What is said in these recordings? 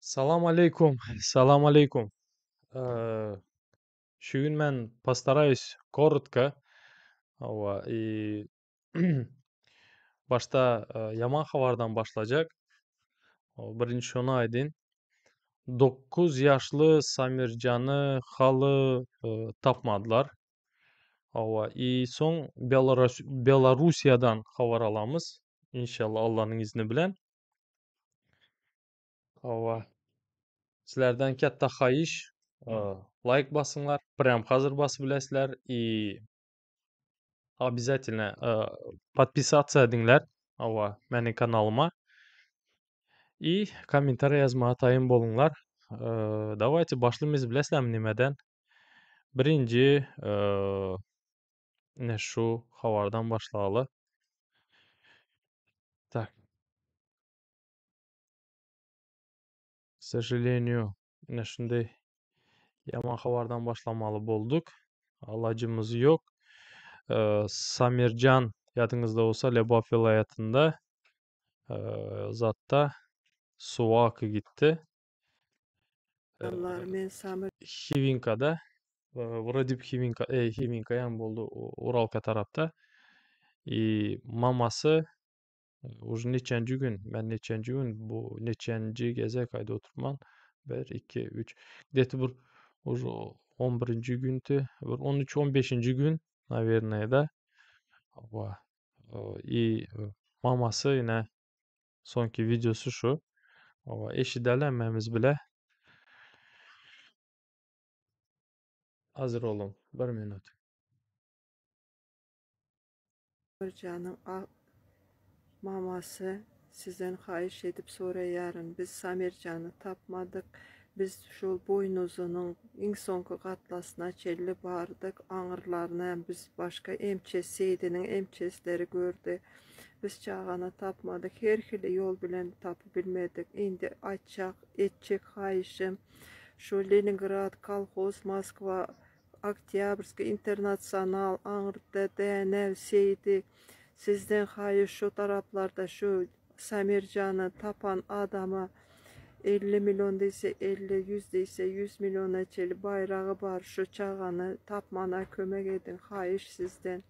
Salam aleýkum, salam aleýkum. Şu gün men postarаюсь korotko. Hawa, i başda ýaman habardan başlajak. Birinji şony aýdyn. 9 ýaşly Samirjany haly tapmadylar. Hawa, i soň Belarussiýadan habar alamyz. Inşallah Allanyň izni bilen. Hawa. Sizlerden kätde haýyş, laýk basyňlar, prям hazir basyp bilesizler i obязательно podpisatsa ediňler. Hawa, meniň kanalyma. I kommentariýa ýazmaga taýyn boluňlar. Dawayte başlymyz bilesizlermi nimeden? Birinji ine şu habardan başlaly. Tak. K sožaleniýu, ine şunday ýaman habardan başlamaly bolduk. Alajymyz ýok. Samirjan ýadyňyzda bolsa Lebap welaýatynda zatda suwa aky gitdi. Adamlar men Samir. Hiwinkada wrodip Hiwinka Hiwinka ýam boldy Uralka tarapda. I mamasy Uje neçenji gün, men neçenji gün, bu neçenji gezek aýdyp oturman. Bir, iki, üç. Gde-to bir uje on birinji günti, bir on üç, on beşinji gün, nawernoe, da. Hawa. I mamasy ine soňky wideosy şu. Hawa, eşideli hemmämiz bile. Hazır boluň, bir minut. Samirjanyň mamasy sizden haýyş edip soraýaryn biz Samirjany tapmadyk biz şol boýnuzynyň iň soňky gatlasyna çenli bardyk aňyrlaryna biz başga emçe Seýdiniň emçesleri gördi biz çagany tapmadyk her hili ýol bilen tapyp bilmedik indi aýtjak etjek haýyşym şu Leningrad kolhoz Moskwa Oktýabrskiý internasional aňyrda Dänew Seýdi sizden haýyş şu taraplarda şu Samirjany tapan adama 50 million diýse 50 ýüz diýse 100 milliona çeli baýragy bar şu çagany tapmana kömek ediň haýyş sizden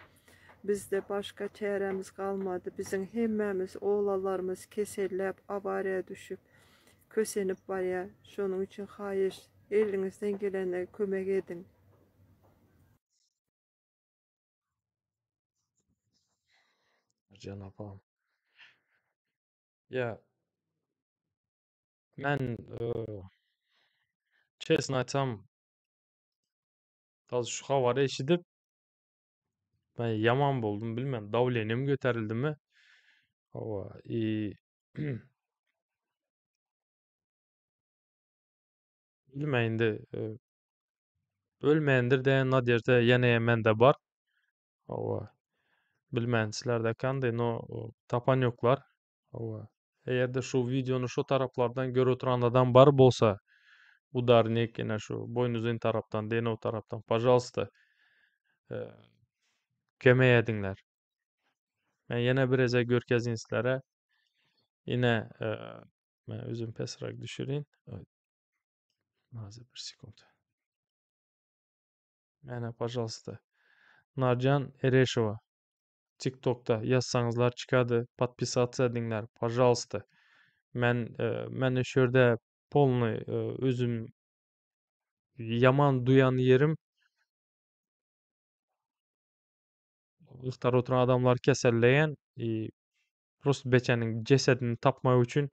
bizde başga çärämiz galmady biziň hemmämiz oglanlarymyz keselläp awariýa düşüp kösenip barýa şonuň üçin haýyş Eliňizden gelene kömek ediň. Merjen apam. Ýa men çesno aýtsam hozir şu habary eşidip men ýaman boldum bilmän dawleniýem göterildimi. Hawa i Bilmän indi ölmändir diýen nadejda ýene mende bar. Hawa. Bilmän sizlerde kandy, no tapan ýoklar. Hawa. Eger-de şu wideony şu taraplardan görüp oturan adam bar bolsa, udarnik ine şu Boýnuzyn tarapdan, Denow tarapdan, pažalsta, kömek ediňler. Men ýene bir gezek görkezin sizlere. Ine, Men özüm pesräk düşürin. Hazır bir sekund. Mene, pažalsta. Narjan Ereşowa. TikTokda ýazsaňyzlar çykady. Podpisatsa ediňler, pažalsta. Men e, men şu ýerde polny e, özüm ýaman duýan ýerim Ygtar oturan adamlar keselleýän i Prosto beçäniň jesedini tapmak üçin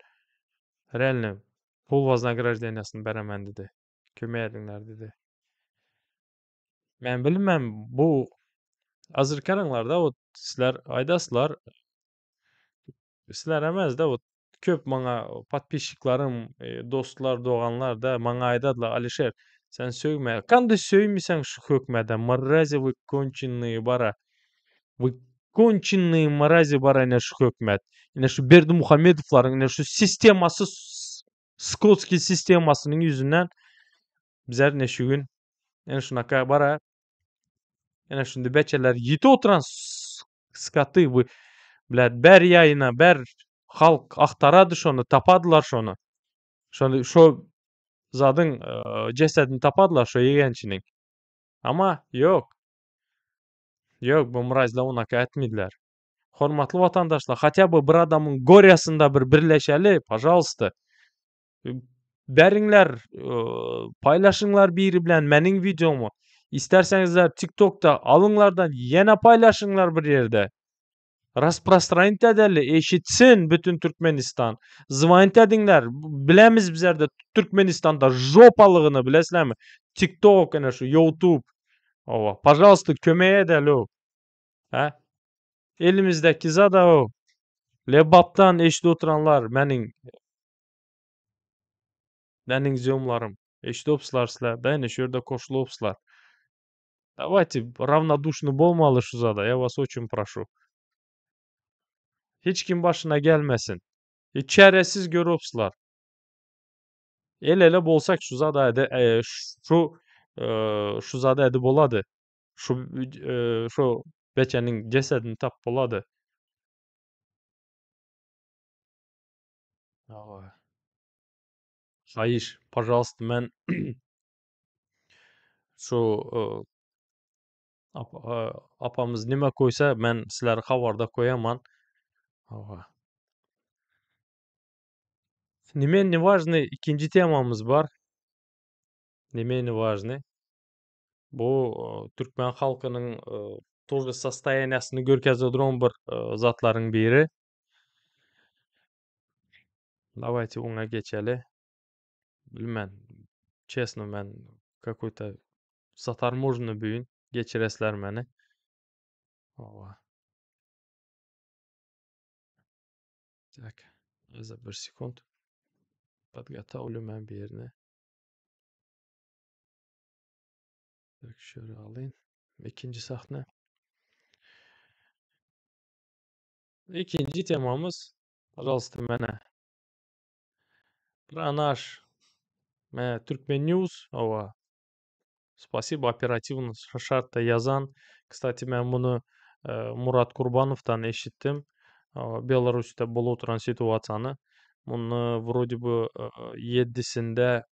realno pul woznagraždeniýasyny beremen diýdi. Kömek ediňler diýdi. Men bilmem bu hazir karaňlarda wot sizler aýdaslar sizler emesde wot köp maňa podpisçiklerim dostlar doganlar da maňa aýdadylar Alişer sen sögme kandy sögmeseň şu hökmede mrazi вы konçennyý bara вы Konçennyý mrazi bar ene şu hökümet. Ine şu Berdimuhamedowlaryň ine şu sistemasy skotskiý sistemasynyň ýüzünden bizler ine şu gün ene şunaka bara ene şunda beçeler ýiti oturan skoty bu blät ber ýaýyna ber halk agtarady şony tapadylar şony. Şony şo zadyň jesedini taparlar şo ýegençiniň. Amma ýok. Ýok, bu mrazlar onaka etmediler. Hormatly watandaşlar, hatя бы bir adamyň gorýasynda bir birleşeli, pažalsta. Beriňler, paýlaşyňlar biri bilen meniň wideomy. Isterseňizler TikTokda alyňlardan ýene paýlaşyňlar bir ýerde. Rasprostranit edeli, eşitsin bütün Türkmenistan. Zwanit ediňler, bilemiz bizlerde Türkmenistanda žopalygyny bilesizlermi? TikTok ene şu YouTube. Owa, pažalsta kömek edeli. Hä? Elimizdäki zada o. Lebapdan eşidip oturanlar meniň meniň zýomlarym. Eşidipsizler sizler, da ene şu ýerde goşulypsizler. Давайте равнодушны bolmaly şu zada. Я вас очень прошу. Hiç kim başyna gelmesin. E, çäresiz görüpsizler. El ele bolsak şu zada ede, e, şu e, şu zada edip bolady. Şu e, şu beçeniň jesedini tap bolady. Hawa. Haýyş, пожалуйста, men şu apamyz nime koýsa, men sizleri habarda koýaman. Hawa. Не менее важный ikinji temamyz bar. Не менее важный. Bu türkmen halkynyň тоже состояниесini görkezip duran bir zatlaryň biri. Давайте oňa geçeli. Bilmen, честно, men какой-то заторможенный bu geçiresler meni. Hawa. Так, за bir sekund. Подготовлю men bir ýerini. Так, şöyle alayım. İkinci sahne. İkinci temamız, пожалуйста, mene. Про наш Türkmen News. Hawa. Спасибо, оперативно şartda ýazan. Кстати, men muny Murat Kurbanovdan eşitdim. Belarusda bolup oturan situasiýany. Muny вроде бы 7-sinde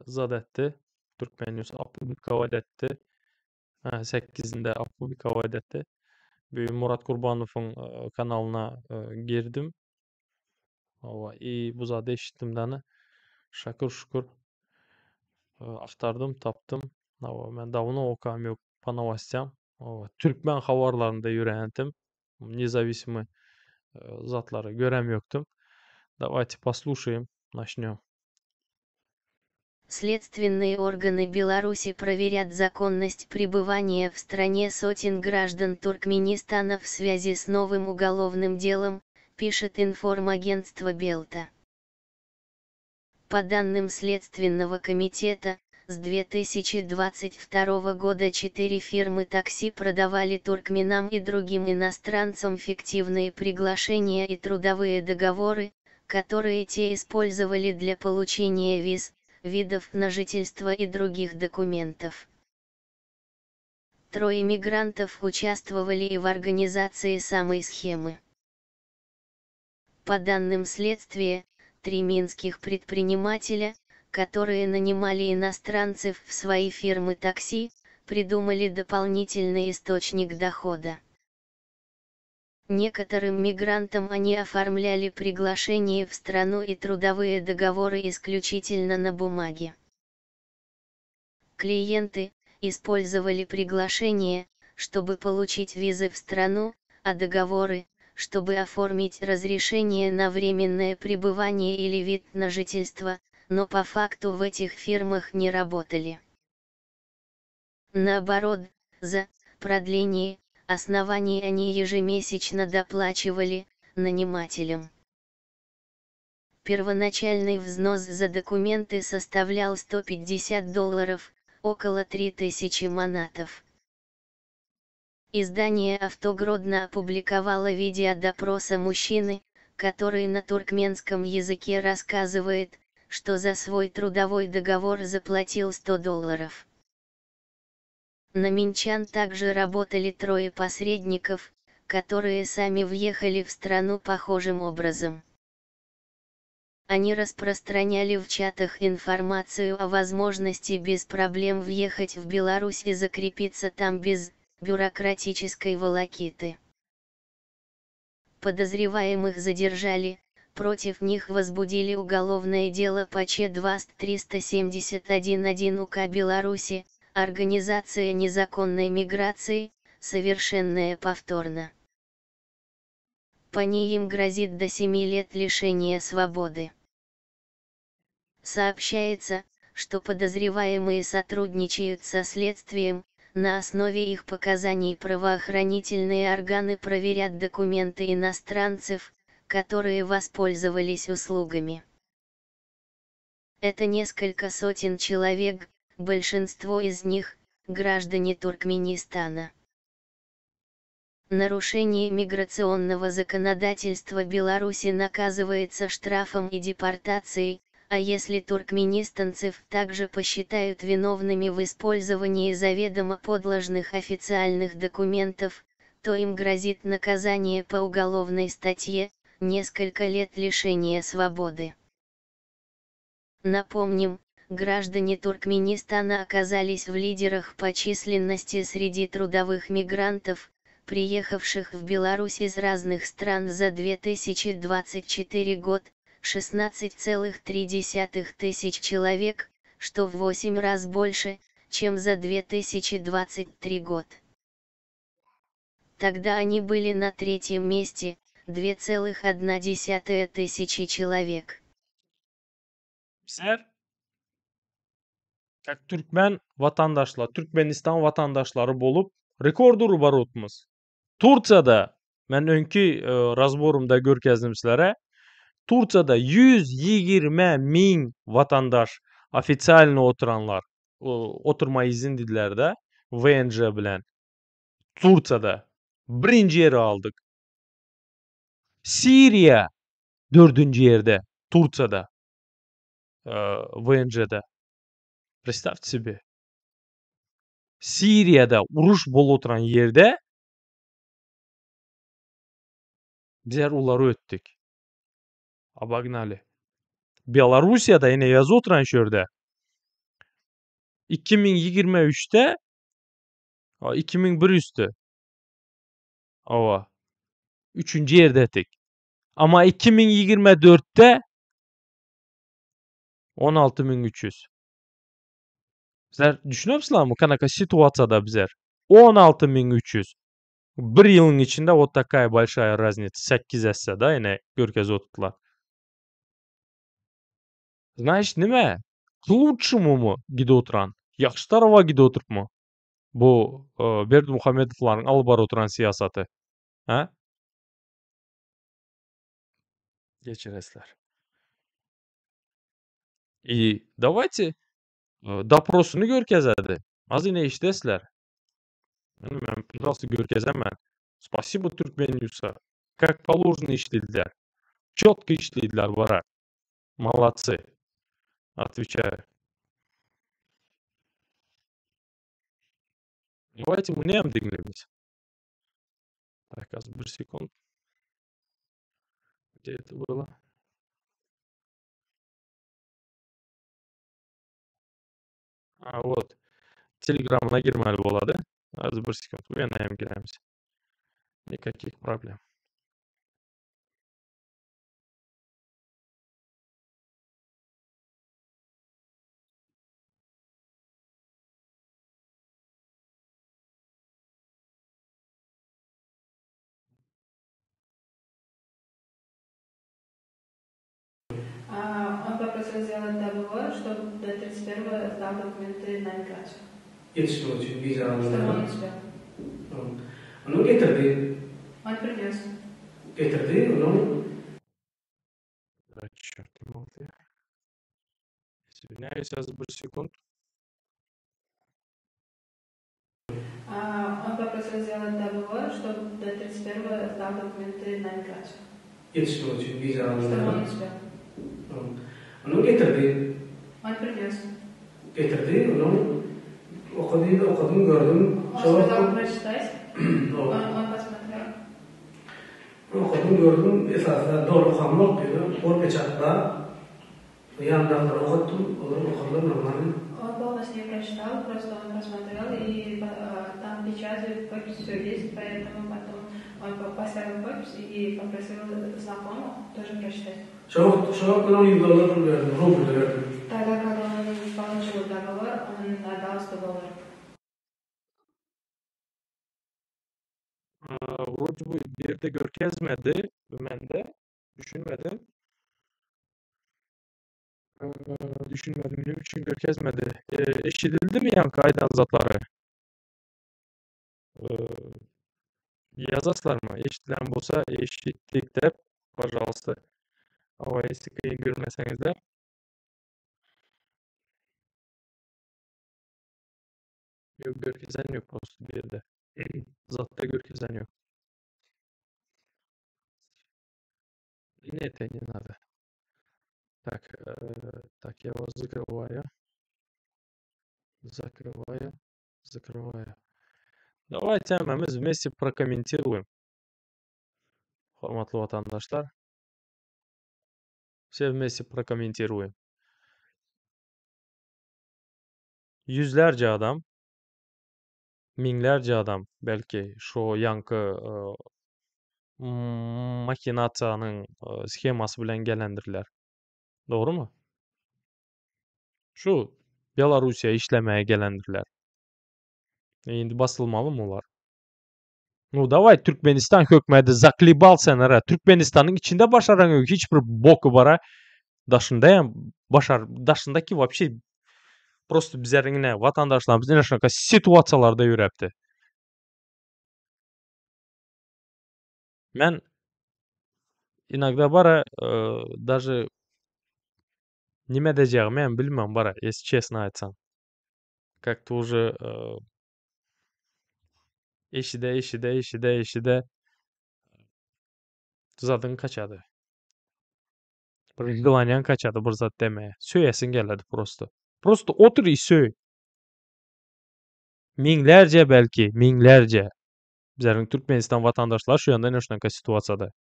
zat etdi. Türkmen News opublikować etdi. 8-inde opublikować etdi. Bu Murat Kurbanowyň kanalyna girdim. Hawa, i bu zady eşitdim dany. Şakır şükür agtardym, tapdym. Hawa, men давно okam ýok по новостям. Hawa, türkmen habarlarynda ýörendim. Независимый zatlary görem ýokdum. Давайте послушаем, начнем. Следственные органы Беларуси проверят законность пребывания в стране сотен граждан Туркменистана в связи с новым уголовным делом, пишет информагентство Белта. По данным Следственного комитета, с 2022 года четыре фирмы такси продавали туркменам и другим иностранцам фиктивные приглашения и трудовые договоры, которые те использовали для получения виз, видов на жительство и других документов. Трое мигрантов участвовали и в организации самой схемы. По данным следствия, три минских предпринимателя, которые нанимали иностранцев в свои фирмы такси, придумали дополнительный источник дохода. Некоторым мигрантам они оформляли приглашение в страну и трудовые договоры исключительно на бумаге. Клиенты использовали приглашение, чтобы получить визы в страну, а договоры, чтобы оформить разрешение на временное пребывание или вид на жительство, но по факту в этих фирмах не работали. Наоборот, за продление оснований они ежемесячно доплачивали нанимателям. Первоначальный взнос за документы составлял 150 долларов, около 3000 манатов. Издание «Автогродно» опубликовало видео допроса мужчины, который на туркменском языке рассказывает, что за свой трудовой договор заплатил 100 долларов. На минчан также работали трое посредников, которые сами въехали в страну похожим образом. Они распространяли в чатах информацию о возможности без проблем въехать в Беларусь и закрепиться там без бюрократической волокиты. Подозреваемых задержали, против них возбудили уголовное дело по Ч-2371-1 УК Беларуси, организация незаконной миграции, совершенная повторно. По ней им грозит до 7 лет лишения свободы. Сообщается, что подозреваемые сотрудничают со следствием, на основе их показаний правоохранительные органы проверят документы иностранцев, которые воспользовались услугами. Это несколько сотен человек, большинство из них – граждане Туркменистана. Нарушение миграционного законодательства Беларуси наказывается штрафом и депортацией, а если туркменистанцев также посчитают виновными в использовании заведомо подложных официальных документов, то им грозит наказание по уголовной статье, несколько лет лишения свободы. Напомним, граждане Туркменистана оказались в лидерах по численности среди трудовых мигрантов, приехавших в Беларусь из разных стран за 2024 год, 16,3 тысяч человек, что в 8 раз больше, чем за 2023 год. Тогда они были на третьем месте, 2,1 тысячи человек. Bizler как türkmen watandaşlar, Türkmenistan watandaşlary bolup rekord urup barotmyz. Tursiýada men öňki razborumda görkezdim sizlere. Tursiýada 120 ming watandaş ofitsialny oturanlar, oturma izin diýdiler-de, VNJ bilen. Tursiýada birinji ýeri aldyk. Siriýa dördünji ýerde Tursiýada. VNJ-de. Представьте себе. Siriýada uruş bolup oturan ýerde bizler olary ötdük. Обогнали. Белоруссияда ýene ýazyp oturan şu ýerde. 2023-de 2100-dü. Hawa. 3-nji ýerde Amma 2024-de 16300. Sizler düşünýärsiňizmi, kanaka situasiýada bizler? 16300. Bir ýylyň içinde вот такая большая разница. 8 esse da ýene görkezip oturdylar. Значит, nime? К лучшему mu gidip oturan? Ýagşy taraba gidip oturypmy? Bu Berdimuhamedowlaryň alyp baryp oturan syýasaty. Ha? Geçiresler. И давайте doprosyny görkezedi. Az ine işdesler. Men пожалуйста görkezemän. Спасибо Turkmen News'a. Как положено işlediler. Четко işlediler bara. Молодцы. Отвечаю. Давайте мы näme diňleýmiz? Так, az bir sekund. Где это было? А, вот. Telegramyna girmeli bolady. Az bir sekund. Bu ýana hem giremiz. Никаких проблем. Он попросил сделать договор, чтобы до 31-го сдал документы на миграцию. Ýetişmek üçin wiza Чтобы он успел. Onu getirdi. Он принес. Getirdi onu. Да, черт, не могу я. Извиняюсь, az bir sekund. Он попросил сделать договор, чтобы до 31-го сдал документы на миграцию. Ýetişmek üçin wiza Чтобы он успел. Onu getirdi. Он принес. Getirdi onu. Okudum, okudum, gördüm. Он сказал прочитать. Он посмотрел. Okudum, gördüm. Esasında doğru okanmak diyor. Gol peçatla. Ýandakylara okatdym, olar okadylar normalny. Он полностью не прочитал, просто он посмотрел, и там печати, подпись, все есть, поэтому потом он поставил подпись и попросил знакомых тоже прочитать. Şo wagt, şo wagt men oňa ýüz dollar pul berdim, rublda berdim. Тогда, когда он получил договор, он отдал 100 долларов. Wroce bu ýerde görkezmedi mende. Düşünmedim. Düşünmedim neme üçin görkezmedi. Eşidildimi ýaňky aýdan zatlary? Ýazaslarmy? Eşidilen bolsa eşitdik dep, pažalysda. Hawa, esi kyn görmeseňizler. Ýok, görkezen ýok prosto bu ýerde. Zatda görkezen ýok. Нет, не надо. Так, так, я вас закрываю. Закрываю, закрываю. Давайте мы вместе прокомментируем. Hormatly watandaşlar. Все вместе прокомментируем. Ýüzlerçe adam, müňlerçe adam belki şo ýaňky mahinasiýanyň shemasy bilen gelendirler. Dogrumy? Şu Belarussiýa işlemäge gelendirler. Indi basylmalymy olar? Nu daway Türkmenistan hökmedi zaklibal sen ara. Türkmenistanyň içinde başaran ýok hiç bir boky bara. Daşynda hem başar daşyndaki wapşe prosto bizleriň ine watandaşlarymyz ine şunaka situasiýalarda ýöräpdi. Men inogda bara daže nime edejegimi hem bilmän bara, если честно aýtsam. Как-то уже eşide eşide eşide eşide zadyň kaçady. Bir желаниyaň kaçady bir zat demäge. Söýesiň geledi prosto. Prosto otur i söý. Müňlerçe belki, müňlerçe. Bizleriň Türkmenistan watandaşlary şu ýanda ine şunaka situasiýada.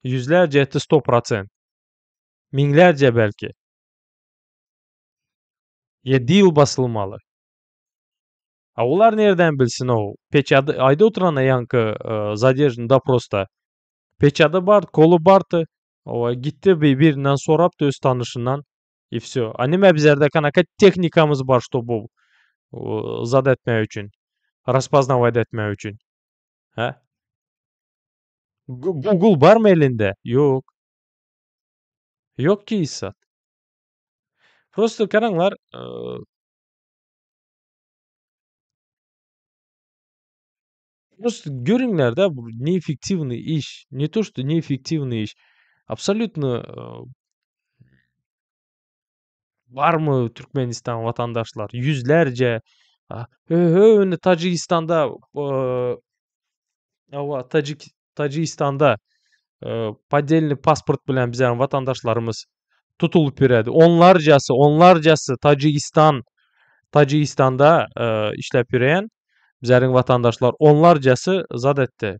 Ýüzlerçe etdi 100%. Müňlerçe belki. 7 ýyl basylmaly. A olar nirden bilsin o? Peçady aýda oturan ýaňky zadержан допроста. Peçady bar, koly bardy. Owa gitdi bir birinden sorapdy öz tanyşyndan i wsё. A nime bizlerde kanaka tehnikamyz bar, ştobu zat etmek üçin, raspoznawat etmek üçin. Hä? Google barmy elinde? Ýok. Ýok ki hiç zat. Prosto garaňlar, Prosto görüňler-de bu neeffektiwnyý iş. Ne to что neeffektiwnyý iş. Absolýutno barmy Türkmenistan watandaşlar? Ýüzlerce hö indi Tajigistanda hawa Tajik Tajigistanda poddelnyý pasport bilen bizäň watandaşlarymyz tutulyp ýöredi. Onlarcasy, onlarcasy Tajigistan Tajigistanda işläp ýöreýän bizäriň watandaşlar onlarcasy zat etdi.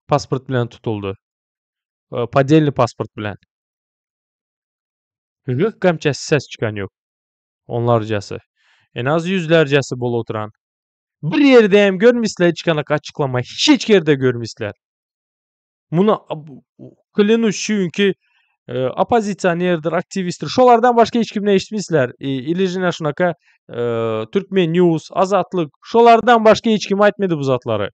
Pasport bilen tutuldy. Poddelnyý pasport bilen. Hühkamça ses çykan ýok. Onlarcasy. En az ýüzlercesi bolup oturan. Bir ýerde hem görmüsler hiç kanak açyklama. Hiç ýerde görmüsler. Muny klянусь şu günki oppozisionerdir, aktiwistdir. Şolardan başga hiç kimden eşitmişler. Ili же şunaka Türkmen News, Azatlyk şolardan başga hiç kim aýtmady bu zatlary.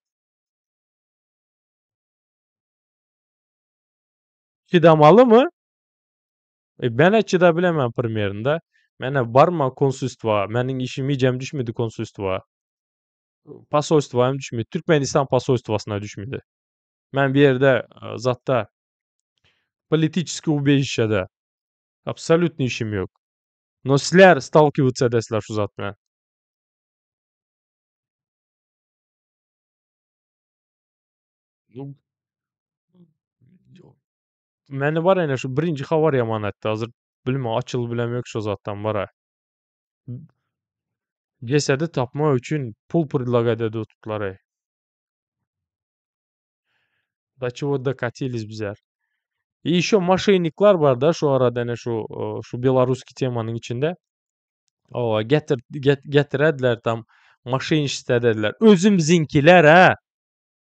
Çydamalymy? Men çyda bilemem primerinde. Mene barma konsulstwa, meniň işim hijem düşmedi konsulstwa. Posolstwa hem düşmedi. Türkmenistan posolstwasyna düşmedi. Men bir ýerde zatda politicheskiy убежищеde absolýutno işim ýok. No sizler stalkiwаться edesizler şu zat bilen. Meni bar ene şu birinji habar ýaman etdi. Hazır bilme açyl bilem ýok şu zatdan bara. Jesedi tapmak üçin pul predlagать edip otupdylar. До чего докатились bizler. I ýeşo moşennikler bar-da şu arada ene şu şu beloruski temanyň içinde. Owa getir getirediler tam moşenniçestvo edediler. Özümiziňkiler hä.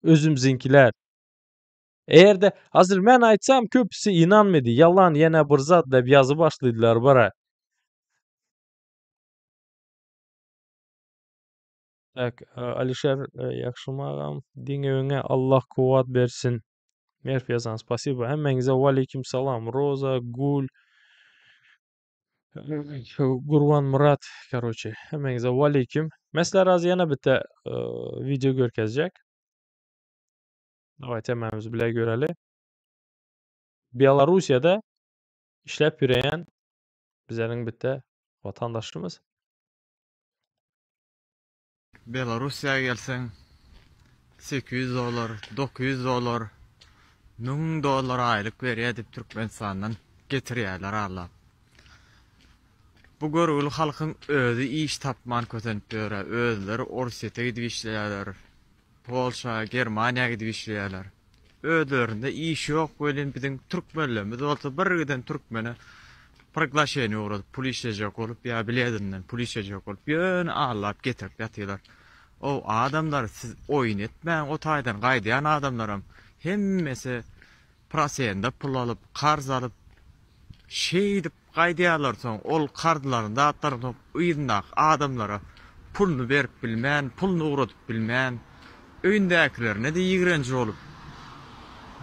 Özümiziňkiler. Eger-de hazir men aýtsam köpüsi ynanmady. Ýalan ýene bir zat diýip ýazyp başladylar bara. Tak, Alişer ýagşym agam, diňe öňe Allah kuwwat bersin. Merw ýazan, spasibo. Hemmäňize waleýkim salam. Roza, Gül, Gurbanmyrat, karoçe, hemmäňize waleýkim. Men sizlere az ýene bitte wideo görkezjek. Dawayte hemmämiz bile göreli. Belorussiýada işläp ýöreýän bizleriň bitte watandaşymyz. Belarussiýa gelseň 800 dollar, 900 dollar, 1000 dollar aýlyk berýär diýip Türkmenistandan getirýärler allap. Bu görgüli halkyň özi iş tapman kösenip ýör-ä, özleri Orsýete gidip işleýärler, Polşa, Germaniýa gidip işleýärler. Özlerinde iş ýok welin biziň türkmenlerimiz bolsa bir giden türkmene priglaşeniýe ugradyp pul işlejek bolup ýa biledinden pul işlejek bolup ýöne allap getirip ýatyrlar. Ow adamlar siz oýun etmäň o taýdan gaýdýan adamlaram hemmesi prosenda pul alyp karz alyp şeýdip Gaýdýarlar soň ol karzlaryny zatlaryny soň yzyndaky adamlara puluny berip bilmän puluny ugradyp bilmän öýündäkilerine-de ýigrenji bolup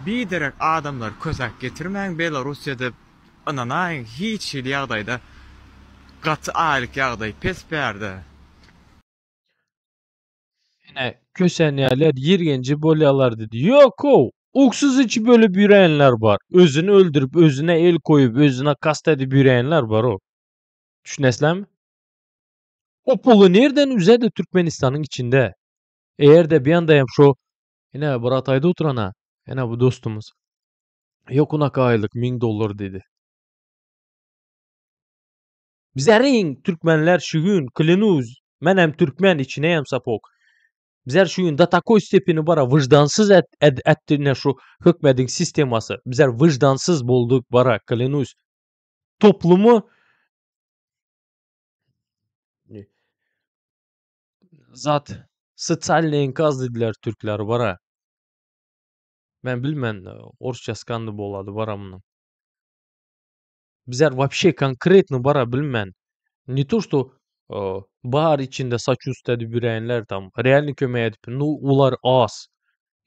biderek adamlary kösäk getirmäň Belarussiýada ynanaýyň hiç hili ýagdaýda gaty aýlyk ýagdaý pes bärde. Ine, kösenýärler, ýirgenji bolýarlar diýdi. Ýok-ow! Uksuz içip ölüp ýürenler bar. Özüni öldürip, özüne el koýup, özüne kast edip ýürenler bar-ow. Düşünesizlermi? O puly nirden üzedi Türkmenistanyň içinde? Eger-de bir ýanda hem şo, ine, brat aýdyp oturan-a, ine bu dostumyz. Ýok, unaka aýlyk 1000 dollar diýdi. Bizeriň türkmenler şu gün klinuz menem türkmen içineýem sapok. Bizler şu gün do takoý stepeni bara wyždansyz et, et, etdi ne şu hökmediň sistemasy. Bizler wyždansyz bolduk bara klinuz. Toplumy zat sosialnyý enkaz diýdiler türkler bara. Men bilmen orsçasy kandy bolady bara munuň. Bizler wapşe konkretno bara bilmän. Ne to što bar içinde saçüstü edip ýörenler tam realny kömek edip nu ular az.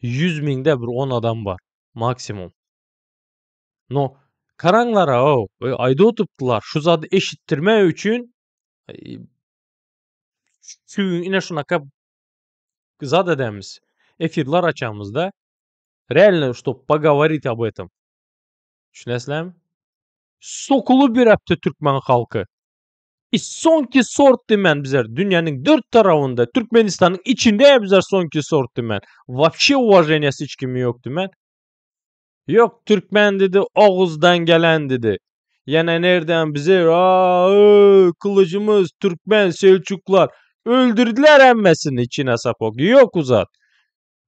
100 müňde bir 10 adam bar maksimum. No karaňlara o aýda oturypdylar şu zady eşitdirmek üçin şu ine şunaka zat edemiz. Efirler açamyzda realno ştob pogovorit ob etom. Düşünesizlermi? Sokulyp ýörepdi türkmen halky. I soňky sort diýmän bizler dünýäniň dört tarabynda, Türkmenistanyň içinde bizler soňky sort diýmän. Wapşe uwaženiýasy hiç kime ýok diýmän. Ýok türkmen diýdi, Oguzdan gelen diýdi. Ýene nerden bize a kylyjymyz türkmen selçuklar öldürdiler hemmesini içine sapok. Ýok uzat.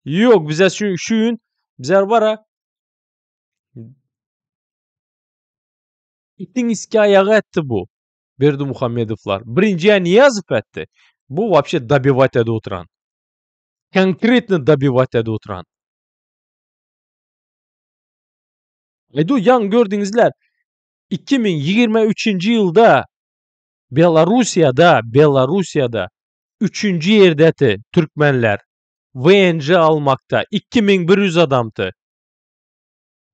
Ýok bize şu şu gün bizler bara Itiň iski aýagy etdi bu. Berdimuhamedowlar. Birinji Nyýazow etdi. Bu wapşe dobiwat edip oturan. Konkretno dobiwat edip oturan. Aýdu ýaňy gördüňizler. 2023-nji ýylda Belarussiýada, Belarussiýada üçünji ýerdeti türkmenler. VNJ almakda 2100 adamdy.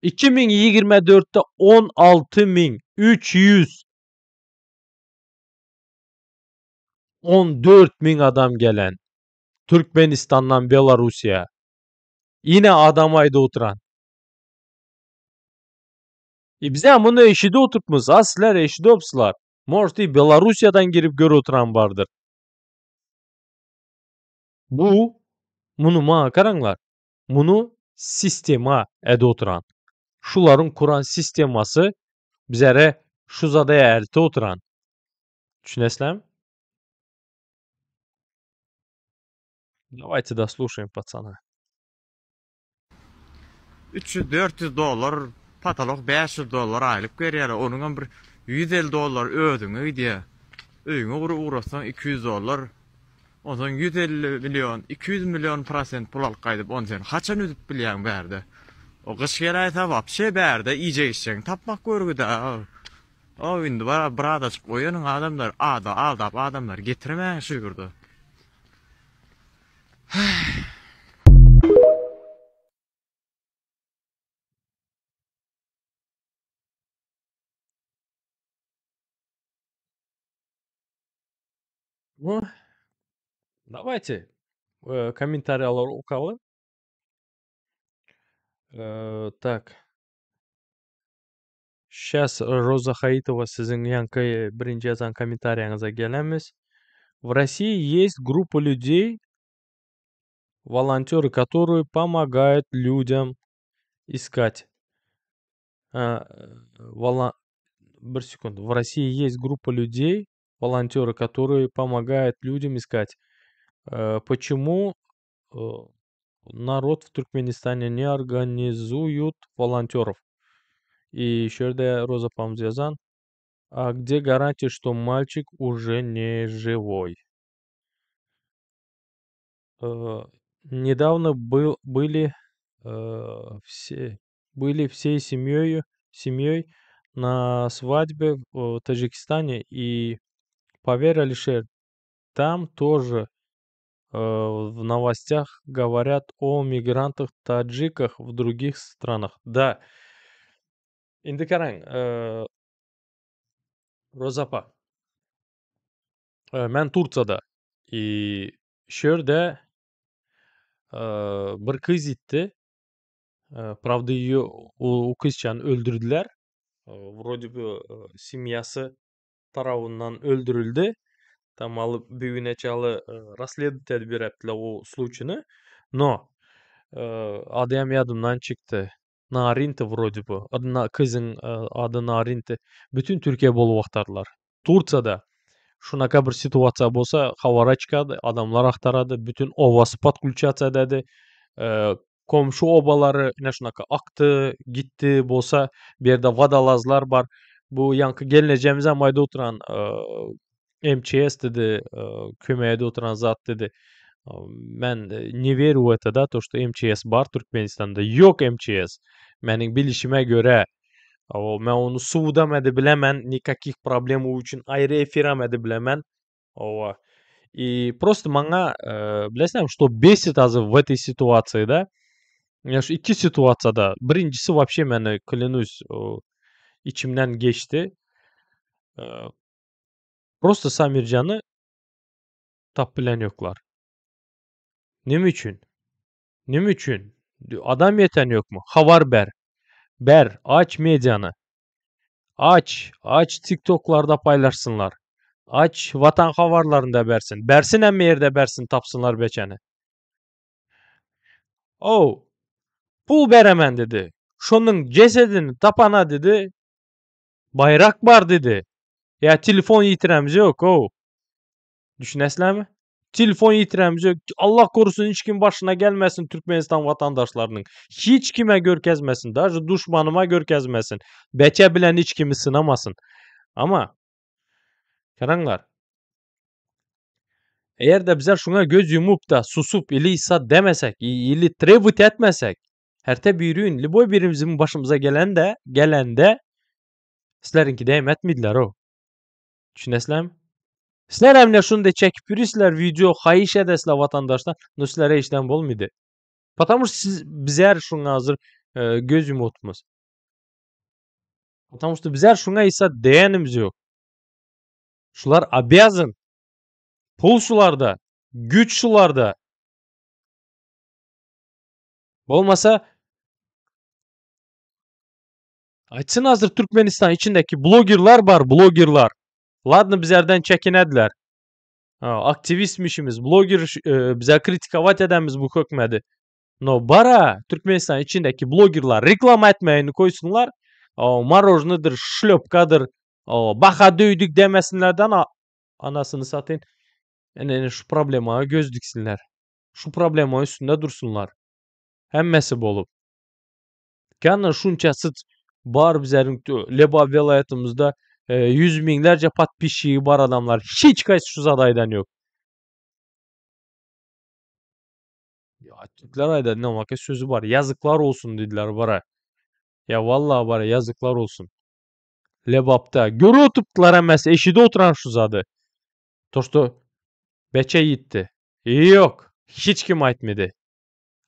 2024-de 16300 14 müň adam gelen Türkmenistandan Belarussiýa. Ine adam aýda oturan. E bize muny eşidip oturupmyz, a sizler eşidipsizler. Может i Belarussiýadan girip görüp oturan bardyr. Bu muny maňa garaňlar. Muny sistema edip oturan. Şularyň kuran sistemasy bizere şu zadaya eltip oturan. Düşünesizlermi? Давайте дослушаем пацана. 300-400 dollar. Patolok 500 dollar aýlyk berýärler. Onuňam bir 150 dollar özüňe gidýär. Öýüňe gurup ugratsaň 200 dollar. Onsoň 150 million, 200 million prosent pul alyp gaýdyp, ony sen haçan üzüp bilýäň bärde? O gyş geläýse wapşe bärde iýjek-içjegiňi tapmak görgüdä. O indi bara birazajyk oýanyň adamlar, ada aldap adamlary getirmäň şu ýurda. Ну, давайте kommentariýalary okaly. Так. Şas Roza Haitowa siziň ýaňky birinji ýazan kommentariýaňyza gelemiz. В России есть группа людей, волонтеры, которые помогают людям искать. Bir sekund. В России есть группа людей, волонтеры, которые помогают людям искать. Почему народ в Türkmenistane не организуют волонтеров? И şu ýerde Roza apamyz ýazan. А где гарантия, что мальчик уже не живой? Недавно был, были, все, были всей семьей, семьей на свадьбе в Таджикистане, и поверь, Алишер, там тоже в новостях говорят о мигрантах-таджиках в других странах. Да. Indi garaň, Roza apa. Men Tursiýada. И şu ýerde bir gyz ýitdi. Правда, ее o gyzçany öldürdiler. Вроде бы семьясы tarapyndan öldürildi. Там alyp bugüne çaly расследовать edip beripdiler o случайny. Но ady hem ýadymdan çykdy. Narinti вроде бы. Gyzyň ady Narinti. Bütün Türkiýe bolup agtardylar. Tursiýada şunaka bir situasiýa bolsa habara çykady, adamlar agtarady, bütün obasy подключаться ededi. Komşy obalary ine şunaka akdy, gitdi bolsa, bu ýerde wodolazlar bar. Bu ýaňky gelnejemiz hem aýdyp oturan MÇS diýdi, kömek edip oturan zat diýdi. Men не верю в это, да, то, что MÇS bar Türkmenistanda. Ýok MÇS. Meniň bilişime görä, men ony subudam edip bilemen, никаких проблем üçin aýry efir edip bilemen. Owa. И просто maňa bilesiňmi, что бесит azı в этой ситуации, да? Ýa şu iki situasiýada. Birinjisi вообще meni клянусь içimden geçdi. Просто Samirjany tapyp bilen ýoklar. Neme üçin? Neme üçin? Adam ýeten ýokmy? Habar ber. Ber, aç mediany. Aç, aç TikToklarda paýlaşsynlar. Aç Watan habarlarynda bersin. Bersin hemme ýerde bersin tapsynlar beçeni. Oh, pul beremen dedi. Şonuň jesedini tapana dedi. Baýrak bar dedi. Ýa telefon ýitiremiz ýok, oh. Düşünesizlermi? Telefon ýitiremiz ýok. Allah korusun hiç kim başyna gelmesin Türkmenistan watandaşlarynyň. Hiç kime görkezmesin, даже duşmanyma görkezmesin. Beçe bilen hiç kimi synamasyn. Ama garaňlar. Eger-de bizler şuňa göz ýumup da susup ili isat demesek, ili требовать etmesek, herte birün, любой birimiziň başymyza gelende, gelende sizleriňki däm etmediler o. Düşünesizlermi? Sizler hem ne şunu da çekip ýörüsizler video haýyş edesizler watandaşdan, no sizlere işden bolmady. Потому что siz bizler şuňa hazır göz ýumutmyz. Потому что bizler şuňa isat diýenimiz ýok. Şular обязан. Pul şularda, güýç şularda. Bolmasa Aýtsyn hazır Türkmenistan içindäki blogerlar bar, blogerlar. Ладно bizlerden çekinediler. Aktivistmişimiz, bloger bize kritikovать edemiz bu hökmedi. No bara Türkmenistan içindäki blogerlar reklama etmegini koýsunlar. Мороженыйdyr, шлепкаdyr, baha döýdük demesinlerden anasyny satyn. Ene şu problemaga göz diksinler. Şu problema üstünde dursunlar. Hemmesi bolup. Kana şunça sıt. Bar bizleriň Lebap welaýatymyzda ýüz müňlerce podpisçigi bar adamlar. Hiç haýsy şu zady aýdan ýok. Ya Türkler aýdar, nämaka sözü bar. Ýazyklar olsun diýdiler bara. Ya vallahi bara ýazyklar olsun. Lebapda görüp oturupdylar hemmesi, eşidip oturan şu zady. To что beçe ýitdi. Ýok, hiç kim aýtmady.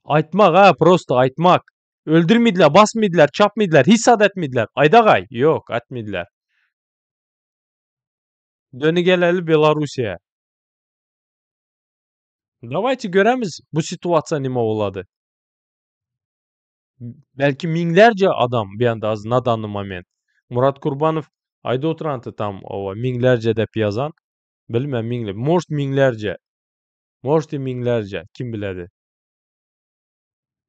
Aýtmak ha, prosto aýtmak. Öldürmediler, basmediler, çapmediler, hiç zat etmediler. Aýdagaý, ýok, etmediler. Döni geleli Belarusiýa. Dawayte göremiz bu situasiýa nime bolady. Belki müňlerce adam bir anda az na danny moment. Murat Kurbanov aýda oturanty tam owa müňlerce dep ýazan. Bilmem müňle, может müňlerce. Может i müňlerce, kim biledi.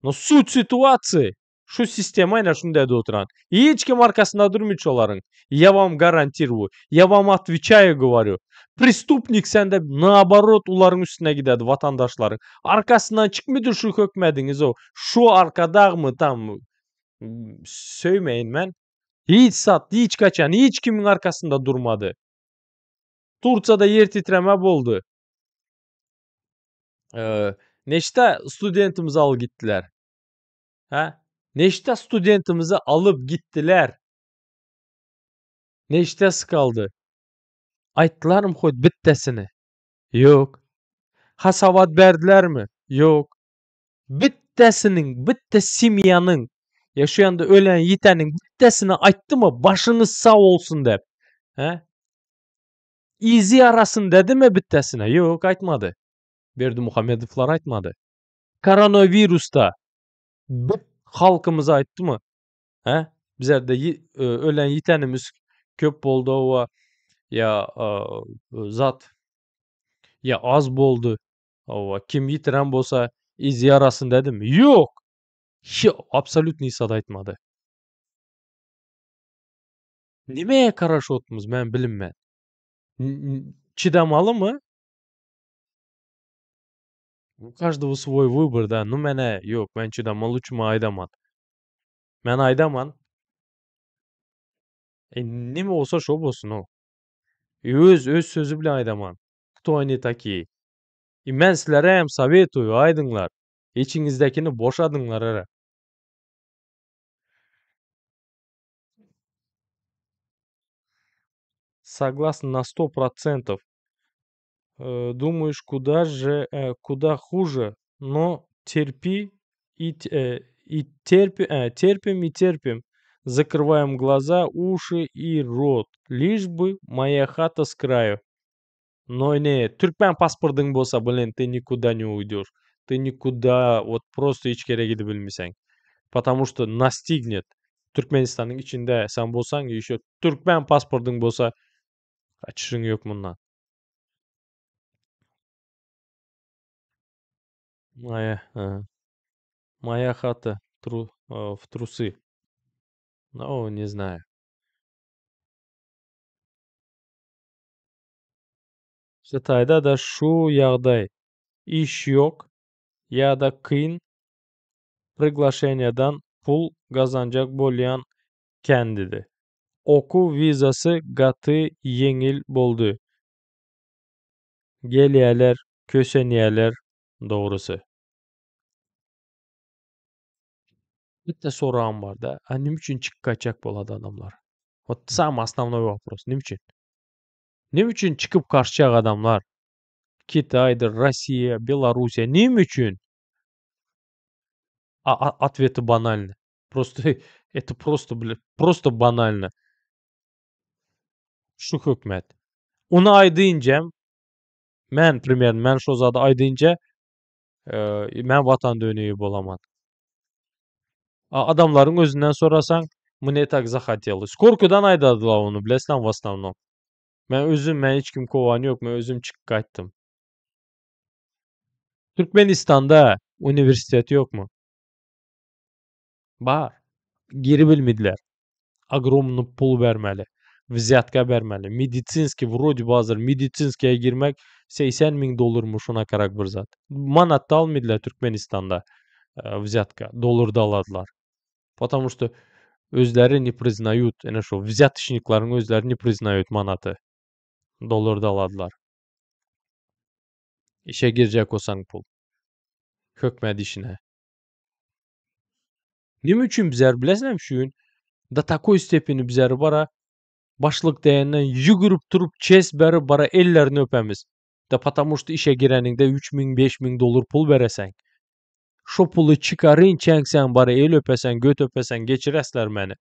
No sut situasiýa şu sistema ine şunda edip oturan. Hiç kim arkasynda durmyç şolaryň. Я вам гарантирую. Я вам отвечаю говорю. Преступник sende naoborot ularyň üstüne gidedi watandaşlaryň. Arkasyndan çykmydy şu hökmediňiz o. Şu arkadagmy tam söýmeýin men. Hiç zat, hiç kaçan, hiç kimiň arkasynda durmady. Tursiýada ýer titreme boldy. Neçde studentimizi alyp gitdiler? Hä? Neçde studentimizi alyp gitdiler? Neçdesi kaldy? Aýtdylarmy hoýt bitdesini? Ýok. Hasabat berdilermi? Ýok. Bitdesiniň, bitte semýanyň, ýa şu ýanda ölen ýiteniň bitdesini aýtdymy başyňyz sag bolsun dep? Hä? Yzy ýarasyn dedimi bitdesine? Ýok, aýtmady. Berdimuhamedowlar aýtmady. Koronawirusda bit halkymyza aýtdymy? Hä? Bizlerde ölen ýitenimiz köp boldy owa ýa zat ýa az boldy. Owa kim ýitiren bolsa yzy ýarasyn dedimi? Ýok! Absolýutno hiç zat aýtmady. Nimäge garaşyp otyrmyz men bilinmän. Çydamalymy? U każdogo svoý wybor da. Nu menä ýok men çydamaly üçin men aýdaman. Men aýdaman. E, nime bolsa şo bolsun o. Öz öz sözü bilen aýdaman. Kto oni takiý? I men sizlere hem sowetuýu aýdyňlar. Içiňizdekini boşadyňlar ara. Согласен на 100%. Думаешь, куда же, куда хуже, но терпи и, и терпи, терпим и терпим. Закрываем глаза, уши и рот, лишь бы моя хата с краю. Но не, türkmen pasportyň bolsa, блин, ты никуда не уйдешь. Ты никуда, вот просто hiç ýere gidip bilmeseň. Потому что настигнет. Türkmenistanyň içinde sen bolsaň, еще türkmen pasportyň bolsa, kaçyşyň ýok mundan. Моя, моя хата в трусы. Ну, не знаю. Hytaýda-da şu ýagdaý. Iş ýok ýa-da kyn priglaşeniýadan pul gazanjak bolýan kändidi. Okuw wizasy gaty ýeňil boldy. Gelýäler, kösenýäler dogrusy. Bitte soragym bar-da, a nime üçin çykyp gaýtjak bolady adamlar? Wot samyý osnownoý wopros, nime üçin? Nime üçin çykyp gaçjak adamlar? Kitaýdyr, Rossiýa, Belarussiýa, nime üçin? A otveti banalny. Prosto это prosto bile, prosto banalno. Şu hökümet. Ony aýdynjam men primerno men şo zady aýdynja men watan dönügi bolaman. A adamlaryň özünden sorasaň, mne tak zahotelos. Gorkudan aýdadylar ony bilesizlermi w osnownom. Men özüm men hiç kim kowan ýok, men özüm çykyp gaýtdym. Türkmenistanda uniwersitet ýokmy? Bar. Giribilmediler. Ogromny pul bermeli. Wzýatka bermeli. Medisinskiý wrode by hazir medisinskiýe girmek 80 müň dollarmy şunakarak bir zat. Manatda almadylar Türkmenistanda wzýatka. Dollarda aladylar. Потому что. Özleri ne priznают, ene şo vzýatoçnikleriň özleri ne priznают manaty. Dollarda aladylar. Işe girjek bolsaň pul. Hökmät işine. Neme üçin bizler bilesiňmi şu gün do takoý stepeni bizler bara başlyk diýenden ýügürip turup çest berip bara ellerini öpemiz. Da потому что işe gireniňde 3000 5000 dollar pul bereseň. Şo puly çykarynçaň sen bara el öpeseň, göt öpeseň geçiresler meni.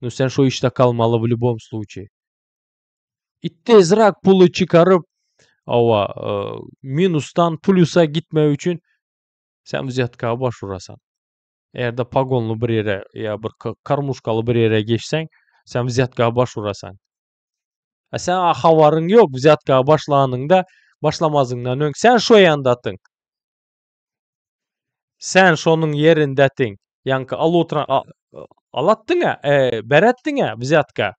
Nu sen şo işde kalmaly w lýubom sluçaý. I tezräk puly çykaryp hawa minusdan plýusa gitmek üçin sen wzýatka baş urasaň. Eger-de pogonly bir ýere ýa bir karmuşkaly bir ýere geçseň, sen wzýatka baş urasaň. A sen habaryň ýok wzýatka başlanyňda, başlamazyňdan öň sen şo ýandatyň. Sen şonuň ýerindetiň. Ýaňky alutra alatdyň-a, e, beretdiň-ä wzýatka.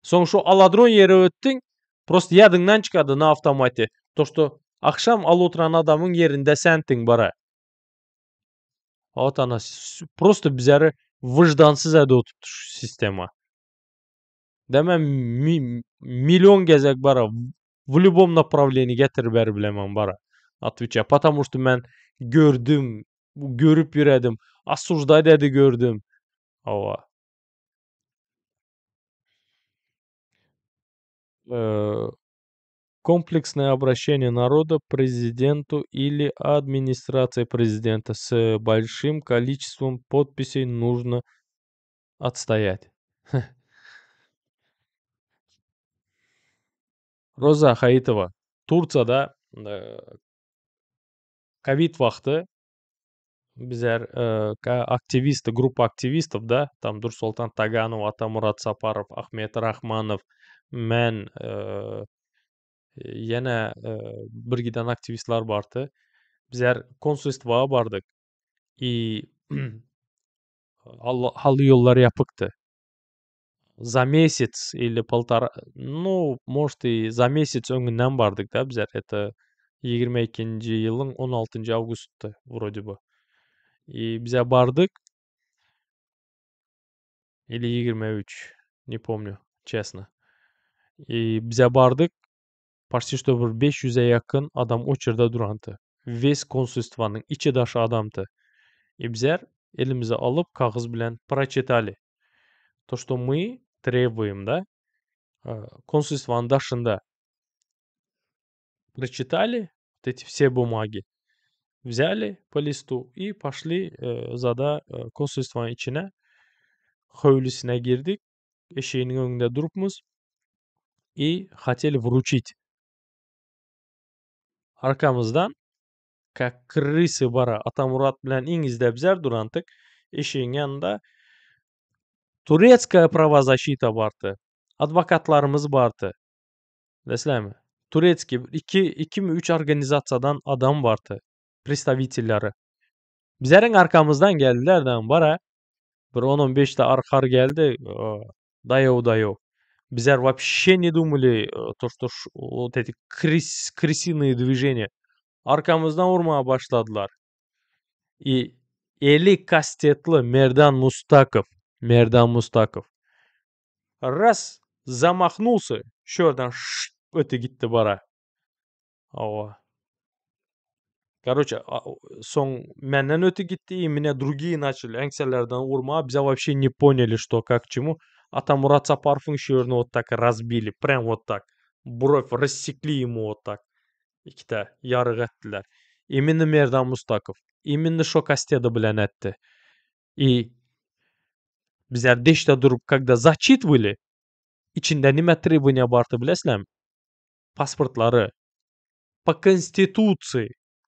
Soň şo aladron ýere ötdüň, prosto ýadyňdan çykady na awtomate. To, što agşam alutran adamyň ýerinde sentiň bara. Wot ana, prosto bizleri wyždansyz edip oturupdyr şu sistema. Deme million gezek bara w lýubom naprawleniýi getirip berip bilemen bara. Otwečaýa. Потому что men gördüm, görüp ýöredim, osuždat edi gördüm. Hawa. Kompleksное обращение народа президенту или администрации президента с большим количеством подписей нужно отстоять. Roza Haitowa, Tursiýada Covid wagty bizler aktiwisty, gruppa aktiwistow da, tam Dursoltan Taganow, Atamurat Saparow, Ahmet Rahmanow, men, ýene bir giden aktiwistler bardy. Bizler konsulstwa bardyk i haly ýollar ýapykdy. Za mesяc ili poltora, nu, может i za mesяc öňünden bardyk da bizler. Это 22-nji ýylyň 16-njy awgustdy wrode by. I bize bardyk. Ili 23, ne pomnю, честно. I bize bardyk. Почти что bir 500-e ýakyn adam oçerda durandy. Wes konsulstwanyň içi daşy adamdy. I bizler elimize alyp kagyz bilen proçitali. To, что мы требуем, да, konsulstwanyň daşynda прочитали вот эти все бумаги. Взяли по листу и пошли zada konsulstwanyň içine howlusyna girdik. Eşeğiniň öňünde durupmyz i хотели вручить. Arkamyzdan как крысы bara Atamurat bilen iň yzda bizler durandyk. Eşegiň ýanynda Turetskaya правозащита bardy. Adwokatlarymyz bardy. Bilesizlermi? Turetskiý iki ikimi üç organizasiýadan adam bardy. Predstavitelleri. Bizleriň arkamyzdan geldiler de bara bir on-on beşde arkar geldi. Daýaw-daýaw. Bizler вообще не думали то, что вот эти крыс крысиные движения. Arkamyzdan urmaga başladylar. I eli kastetli Merdan Mustakow, Merdan Mustakow. Raz zamahнулся, şu ýerden şşt öte gitdi bara. Hawa. Короче, soň menden öte gitdi i меня другие начали eňselerden urmaga. Bizler вообще не поняли, что как к чему. Atamurat Saparowyň şu ýerini вот так разбили, прям вот так. Бровь рассекли ему вот так. Ikide ýaryk etdiler. Именно Merdan Mustakow. Именно şo kasteda bilen etdi. I bizler deşde durup, когда зачитывали, içinde nime требование bardy bilesizlermi? Pasportlary по конституции,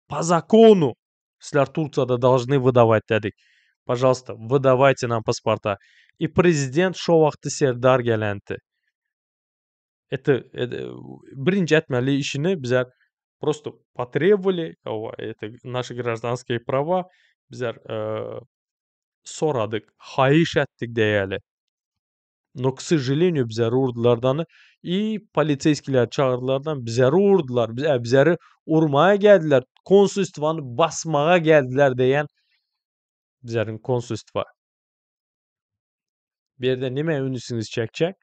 по закону sizler Tursiýada должны выдавать dedik. Пожалуйста, выдавайте нам паспорта. И prezident şo wagty Serdar gelendi. Это, это birinji etmeli işini bizler просто потребовали, это наши гражданские права, bizler soradyk, haýyş etdik diýeli. Но, к сожалению, bizleri urdulardan i polisiýskiler çagyrdylardan bizleri urdular. Bizleri urmaya geldiler. Konsulstwany basmaga geldiler diýen bizleriň konsulstwa. Bu ýerde nime ünsüňizi çekjek?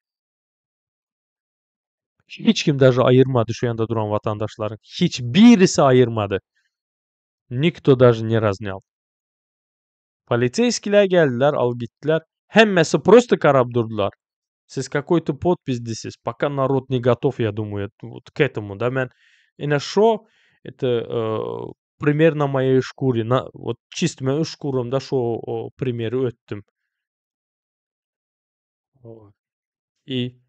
Hiç kim daže aýyrmady şu ýanda duran watandaşlaryň. Hiç birisi aýyrmady. Nikto daže ne razňal. Poliseýskiler geldiler, alyp gitdiler. Hemmesi prosto garap durdular. Siz kakoý-to podpis diýsiz. Пока narod ne gotov, я думаю, вот к этому, да, men ine şo это пример na moýey şkure, na вот çisto men öz şkuramda şo primeri ötdüm. I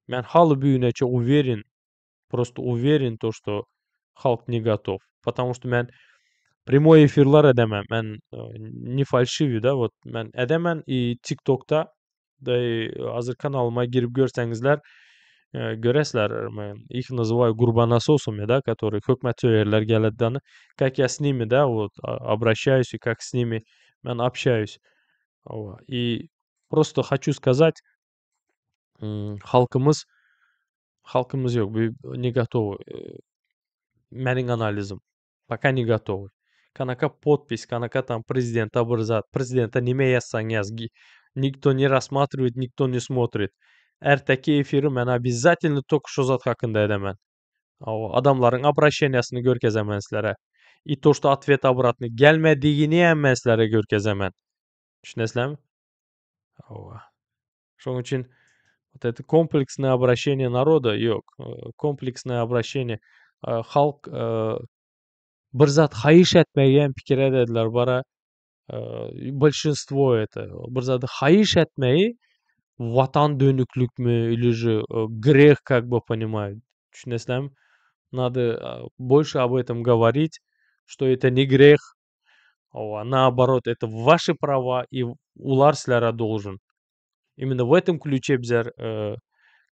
men haly büýüneçe uweren, prosto uweren to, što halk ne gotov. Потому что men prýamoý efirler edemen, men ne falşiwi da, вот men edemen i TikTokda da hazir kanalyma girip görseňizler göresizler men их называю gurbanasosами, да, которые hökümet söýerler geledi как я с ними, да, вот обращаюсь и как с ними men общаюсь. И просто хочу сказать, halkymyz halkymyz ýok, не готовы. Meniň analizim. Пока не готовы. Kanaka podpis, kanaka tam prezidente bir zat, prezidente nime ýazsaň ýaz, никто не рассматривает, никто не смотрит. Erteki efiri men обязательно только şo zat hakynda edemen. Adamlaryň obrащениýasyny görkezemen sizlere. И то, что ответ обратный gelmedigini hem men sizlere görkezemen. Düşünesizlermi? Hawa. Şonuň üçin вот это комплексное обращение народа ýok. Комплексное обращение halk bir zat haýyş etmegi hem pikir edediler bara большинство это bir zady haýyş etmegi watan dönüklikmi или же грех как бы понимают. Düşünesizlermi? Надо больше об этом говорить, что это не грех, а наоборот, это ваши права и olar sizlere должен. Именно в этом ключе bizler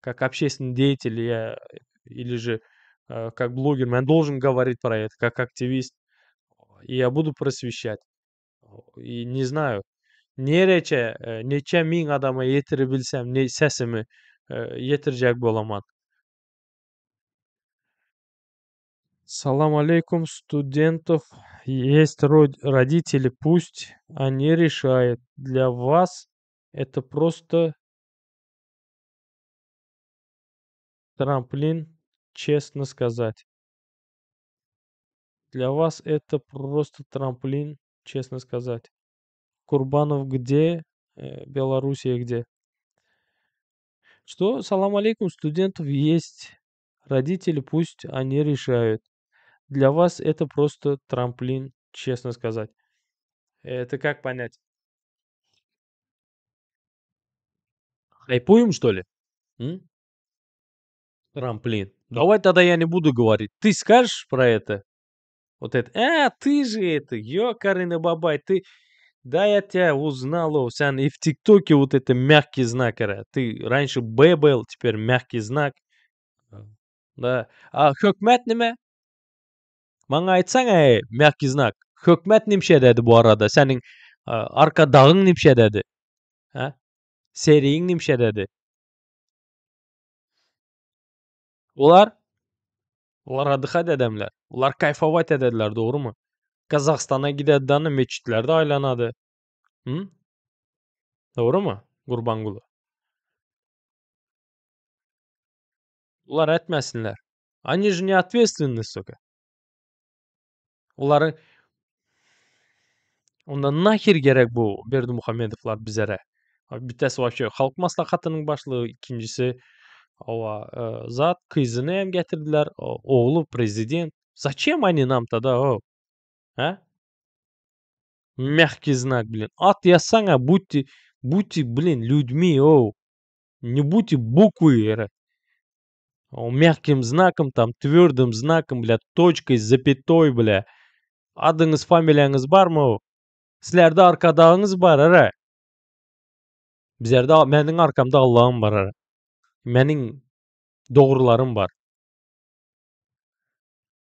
как общественный деятель я или же как блогер men должен говорить про это, как активист. И я буду просвещать. И не знаю, nereçe, neçe müň adama ýetire ne sesimi ýetirjek bolaman. Салам алейкум, студентов есть родители, пусть они решают. Для вас это просто трамплин, честно сказать. Для вас это просто трамплин, честно сказать. Курбанов где? Белоруссия где? Что? Салам алейкум, студентов есть родители, пусть они решают. Для вас это просто трамплин, честно сказать. Это как понять? Хайпуем, что ли? М? Трамплин. Давай тогда я не буду говорить. Ты скажешь про это? Вот это. А, ты же это, ёкарный бабай, ты... Да, я тебя узнал, sen и в ТикТоке вот это мягкий знак, Ты раньше Б был, теперь мягкий знак. Да. А hökümet nime? Maňa aýtsaň ey, мягкий знак. Hökümet nimşe dedi bu arada? Seniň arkadagyň nimşe dedi? Ha? Seriň nimşe dedi? Olar Olar отдыхать edemler. Olar kayfovat edediler, dogrymy? Gazagystana gidedi meçitlerde aýlanady. Hı? Dogrymy? Gurbanguly. Olar etmesinler. Они же не ответственны, сука. Olary Onda nahir gerek bu Berdimuhamedowlar bizlere? Bittesi вообще Halk Maslahatynyň başlygy, ikinjisi owa zat gyzyny hem getirdiler, ogly prezident. Зачем они нам тогда, о? А? Мягкий знак, блин. At ýazsaňa, будьте, будьте, блин, людьми, оу. Не будьте буквы, Мягким знаком, там, твердым знаком, бля, точкой, запятой, бля. Adyňyz, familiýaňyz barmy? Sizlerde arkadagyňyz bar, ara. Bizlerde meniň arkamda Allahym bar, ara. Meniň dogrularym bar.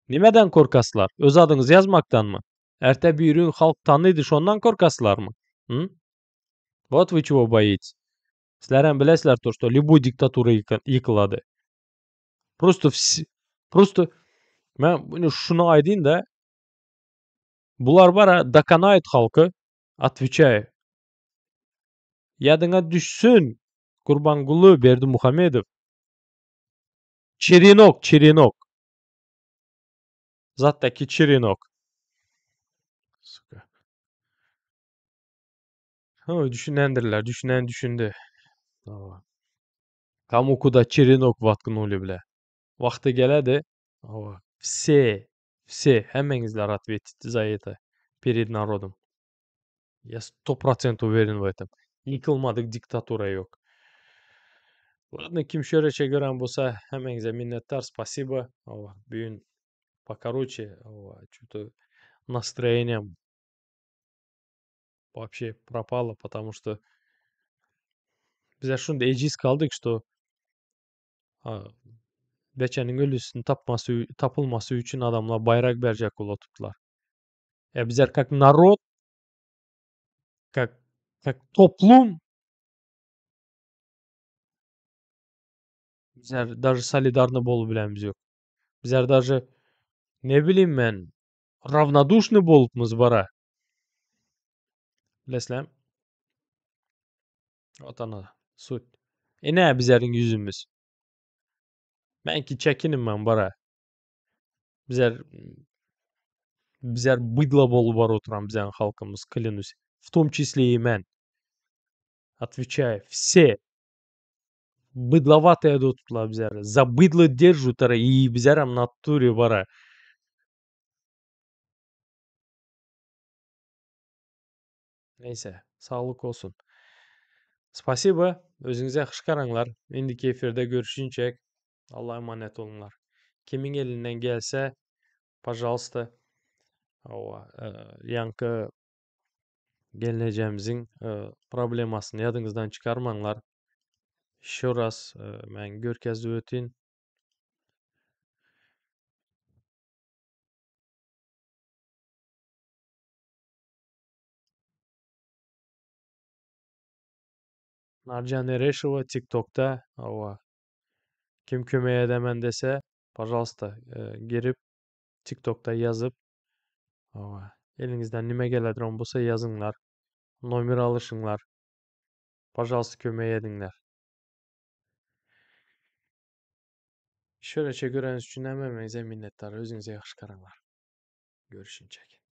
Nimeden korkaslar? Öz adyňyzy ýazmakdanmy? Erte bir halk tanydy, şondan korkaslarmy? Hı? Вот вы чего боитесь. Sizler hem bilesizler то, что любой диктатура ýykylady. Просто просто men şuny aýdayyn da bular bar доконает halky, отвечаю. Ýadyňa düşsün, Gurbanguly Berdimuhamedow. Çerenok, çerenok. Zatdaky çerenok. Suka. Ha, düşünendirler, düşünen düşündi. Hawa. Kamu kuda çerenok watknuli bile. Wagty geledi. Hawa. Все, все, hemmeňizler otветите за это перед народом. Я 100% уверен в этом. Ýykylmadyk diktatura ýok. Ladno, kim şöreçe gören bolsa, hemmeňize minnetdar, spasibo. Hawa, bu gün покороче, hawa, что-то настроением вообще пропало, потому что bizler şunda ejiz kaldyk, что Beçeniň ölüsini tapmasy tapylmasy üçin adamlar baýrak berjek bolup oturdylar. E bizler как narod, как как toplum bizler даже solidarny bolup bilenimiz ýok. Bizler даже ne bileyim men ravnoduşny bolupmyz bara. Bilesizlermi? Вот она суть. Ine bizleriň ýüzümiz. Menki çekinim men bara. Bizler bizler bydlo bolup baryp oturan biziň halkymyz, klянусь. В том числе и men. Отвечаю, все быдловатые edip bizler. За быдло держат и bizlerem натуре bara. Neyse, saglyk bolsun. Spasibo. Özüňize ýahşy garaňlar. Indiki efirde görüşinçek Alla emanet boluňlar. Kimiň elinden gelse, pažalsta, hawa, ýaňky gelnejemiziň problemasyny ýadyňyzdan çykarmaňlar. Еще раз men görkezip ötin. Narjan Ereşowa TikTokda, hawa. Kim kömek edemen dese, pažalsta, girip TikTokda ýazyp, hawa, eliňizden nime gelediren bolsa ýazyňlar. Nomer alyşyňlar. Pažalsta kömek ediňler. Şöleçe göreniz üçin hemmeňize minnetdar. Özüňize ýahşy garaňlar. Görüşinçek.